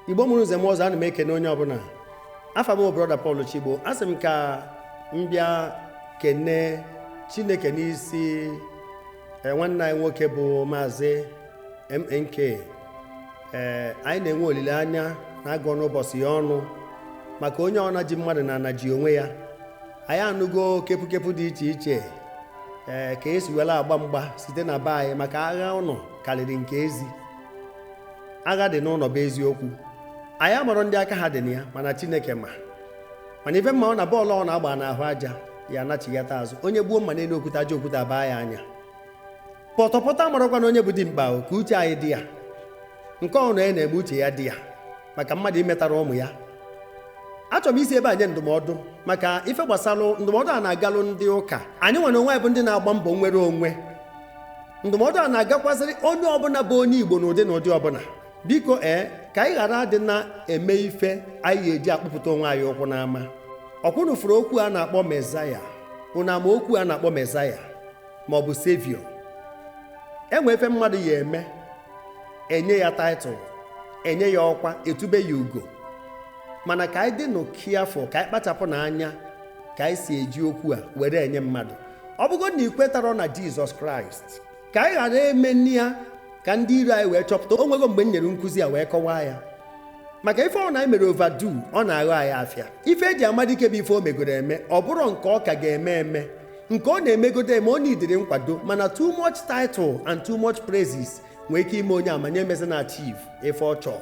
Igbo mụrụ nze m ọzọ, ana m ekene onye ọbụla. Afa m bụ Brother Paul Chigbo. Asị m ka m bịa kene Chineke n'isi nwanne anyị nwoke bụ Maazị MNK. Anyị na-enwe olileanya na agụ n'ụbọchị ya ọnụ maka onye ọna ji mmadụ na ana ji onwe ya. Anyị anụgo kepukepu dị iche iche ka esi were agba mgba site na be anyị, maka agha ụlọ karịrị nke ezi. Agha dị n'ụlọ bụ eziokwu. Anyị amarọ ndị aka ha dị na ya, mana Chineke ma. Mana ife mma ọ na bọọlụ ọ na-agba n'ahụ aja ya anachighata azụ. Onye gbuo mma n'elu okwute, aja okwute abaa ya anya. Pọtọpọtọ amarakwa na onye bụ dimkpa o, ka uche anyị dị ya. Nke ọ na ya na-eme, uche ya dị ya, maka mmadụ imetara ụmụ ya. Achọrọ m isi ebe a nye ndụmọdụ maka ife gbasara ndụmọdụ a na-agalụ ndị ụka. Anyị nwere onwe anyị bụ ndị na-agba mbọ nwere onwe. Ndụmọdụ a na-agakwazịrị onye ọbụla bụ onye Igbo n'ụdị na ụdị ọbụla. Biko, ka anyị ghara adị na-eme ife anyị ga-eji akpụpụta onwe anyị ụkwụ n'ama. Ọkwụnụ fụrụ okwu a na-akpọ Messiah? Unu ama okwu a na-akpọ Messiah ma ọ bụ Savior? Enwe ife mmadụ ya eme, enye ya title, enye ya ọkwa, etube ya ugo. Mana ka anyị dị nụ careful, ka anyị kpachapụ n'anya ka anyị si eji okwu a were enye mmadụ. Ọ bụgo na ikwetarọ na Jizọs Kraịst, ka anyị ghara eme nne ya ka ndị iro anyị wee chọpụta. O nwego mgbe m nyere nkụzi a wee kọwaa ya, maka ife ọ na anyị mere overdo, ọ na-aghọ anyị afịa. Ife eji amadike bụ ife o megoro eme, ọ bụrụ nke ọ ka ga-eme eme, nke ọ na-emegodo eme, ọ nidiri nkwado. Mana too much title and too much praises nwee ike ime onye amanye emezi na achieve ife ọ chọọ.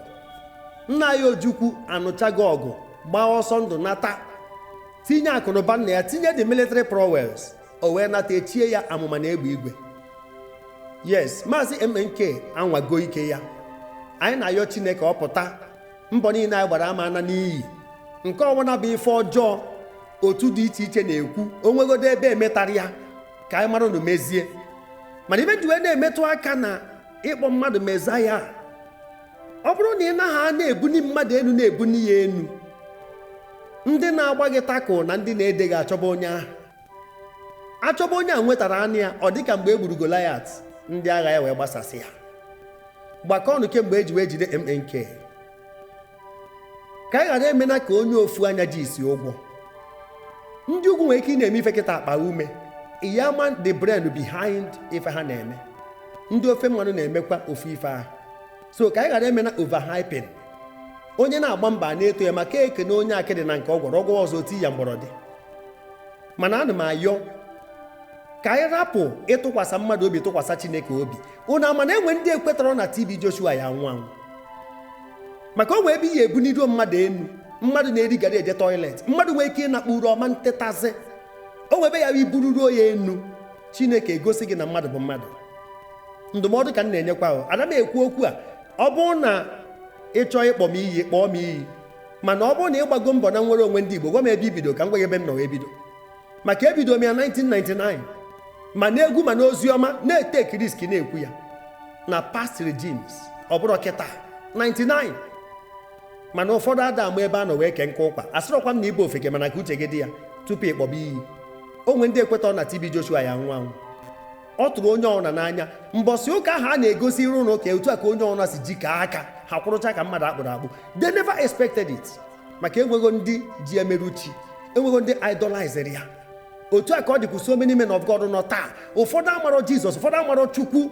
Nna anyị Ojukwu anụchago ọgụ, gbaa ọsọ ndụ, nata, tinye akụnụba nna ya, tinye the military prowess, o wee nata, echie ya amụma na egbe igwe. Yes, Maazị MNK anwago ike ya. Anyị na-ayọ Chineke ọ pụta. Mbọ niile anyị gbara ama ana n'iyi. Nke ọbụla bụ ife ọjọọ otu dị iche iche na-ekwu, onwegodo ebe emetara ya, ka anyị mara na mezie. Mana ibe ji wee na-emetụ aka na ịkpọ mmadụ Messiah, ọ bụrụ na ị naghị a na-ebuni mmadụ elu, na-ebuni ya elu, ndị na-agba gị tackle na ndị na-ede gị achọba onye ahụ, achọba onye a nwetara anụ ya. Ọ dịka mgbe e gburu Goliath, ndị agha ya wee gbasasị ya. Gbakọọnụ kemgbe eji wee jide MNK, ka anyị ghara emena ka onye ofu anya ji isi ụgwọ. Ndị ugwu nwere ike ị na-eme ife kịta akpa ume ya, ma the brain behind ife ha na-eme. Ndị ofe mmanụ na-emekwa ofu ife ahụ. So ka anyị ghara emena overhyping. Onye na-agba mba na-eto ya, maka ekene onye akịdị na nke ọ gwọrọ ọgwọ ọzọ oti ya mgbọrọdị. Mana ana m ayọ ka anyị rapụ ịtụkwasị mmadụ obi, tụkwasị Chineke obi. Unu ama na enwe ndị ekwetara na TB Joshua ya anwụ anwụ, maka o nwee ebe ihe ebuniruo mmadụ enu, mmadụ na-erigara eje toilet, mmadụ nwee ike ịnakpu uru ọma ntetazi. O nwebe ya ibururuo ya enu, Chineke egosi gị na mmadụ bụ mmadụ. Ndụmọdụ ka m na-enyekwa ahụ. Ada m ekwu okwu a, ọ bụrụ na ị chọọ ịkpọ m iyi, kpọọ m iyi. Mana ọ bụrụ na ịgbago mbọ na nwere onwe ndị Igbo, gwa m ebe ibido ka m gwa gị ebe m nọ wee bido. Maka ebido m ya 1999, ma na-egwu ma n'ozi ọma, na-etake risk, na-ekwu ya na past regimes. Ọ bụrụ kịta 99, mana ụfọdụ ada ama ebe a nọ wee kee nke ụkwa. Asịrọkwa m na ịbụ ofeke, mana ka uche gị dị ya tupu ịkpọba iyi. O nwee ndị ekweta na TB Joshua ya anwụ anwụ. Ọ tụrụ onye ọna n'anya mbọsị ụka ahụ a na-egosi iru ụlọ ụka, otu a ka onye ọna si jikọọ aka ha kwụrụcha ka mmadụ akpụrụ akpụ. They never expected it, maka enwego ndị ji emerụ chi, enwego ndị idolizere ya. Otu a ka ọ dịkwa so many men of God nọ taa. Ụfọdụ amarọ Jizọs, ụfọdụ amarọ Chukwu.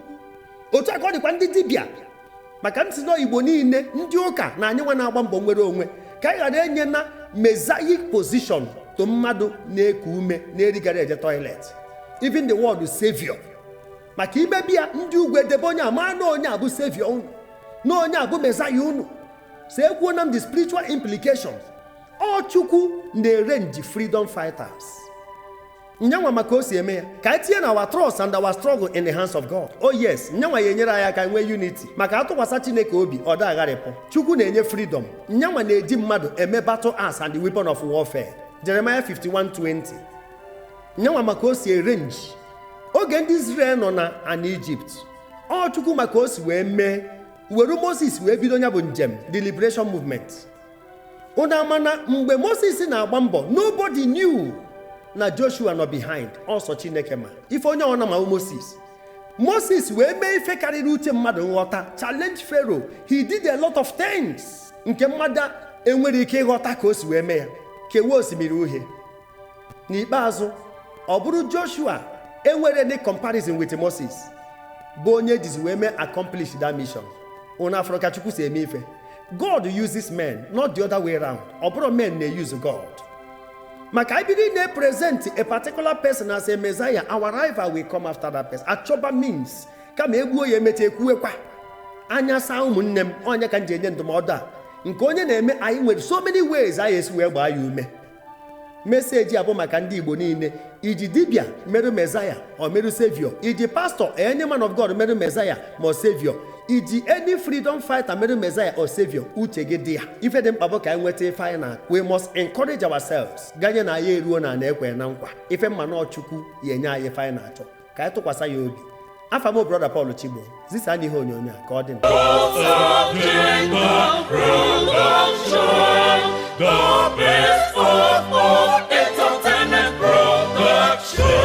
Otu a ka ọ dịkwa ndị dibịa. Maka ntị nọ Igbo niile, ndị ụka na anyị nwa na-agba mbọ nwere onwe, ka anyị ghara enye na messianic position to mmadụ na-eku ume, na-erigara eje toilet, even the word savior. Maka imebi ya, ndị ugwu edebe onye a maa na onye a bụ savior unu, na onye a bụ messiah unu. So ekwuo na m the spiritual implication. Ọ Chukwu na-arrange freedom fighters nyanwa, maka o si eme ya, ka anyị tinye na our trust and our struggle in the hands of God. Oh yes, nyanwa ya enyere anyị aka nwee unity, maka atụkwasị Chineke obi, ọ da agharịpụ. Chukwu na-enye freedom. Nyanwa na-eji mmadụ eme battle axe and the weapon of warfare. Jeremiah 51:20. Nyanwa maka o si arrange. Oge ndị Israel nọ na ana Ijipt, ọ Chukwu maka o si wee mee were Moses wee bido ya bụ njem, the liberation movement. Unu ama na mgbe Moses na-agba mbọ, nobody knew na Joshua nọ behind. Ọsọ Chineke ma ife onye ọna ma Moses. Moses wee mee ife karịrị uche mmadụ nghọta, challenge Pharaoh. He did a lot of things. Nke mmadụ enwere ike ịghọta ka o si wee mee ya, kewee Osimiri Uhie. N'ikpeazụ, ọ bụrụ Joshua enwere any comparison with Moses, bụ onye ejizi wee mee accomplish that mission. Unu afụrụ ka Chukwu si eme ife? God uses men, not the other way round. Ọ bụrụ men na-use God. Maka anyị bido na-present a particular person as a messiah, our rival will come after that person, achọba means kama egbuo ya, emecha ekwuwekwa anya saa. Ụmụnne m, onye ka m ji enye ndụmọdụ a nke onye na-eme, anyị nwere so many ways anyị esi wee gbaa ya ume. Message a bụ maka ndị Igbo niile. Iji dibịa merụ messiah ọ merụ savior, iji pastor, any man of God merụ messiah ma ọ savior, iji any freedom fighter merụ messiah or savior, uche gị dị ya. Ife dị mkpa bụ ka anyị nweta ife anyị na we must encourage ourselves ganye na anyị eruo na ana ekwe na nkwa. Ife mma na Chukwu ya enye anyị ife anyị na-achọ, ka anyị tụkwasị ya obi. Afa m, Brother Paul Chigbo. Zisa anyị ihe onyonyo a ka ọ dị. The best of all entertainment production.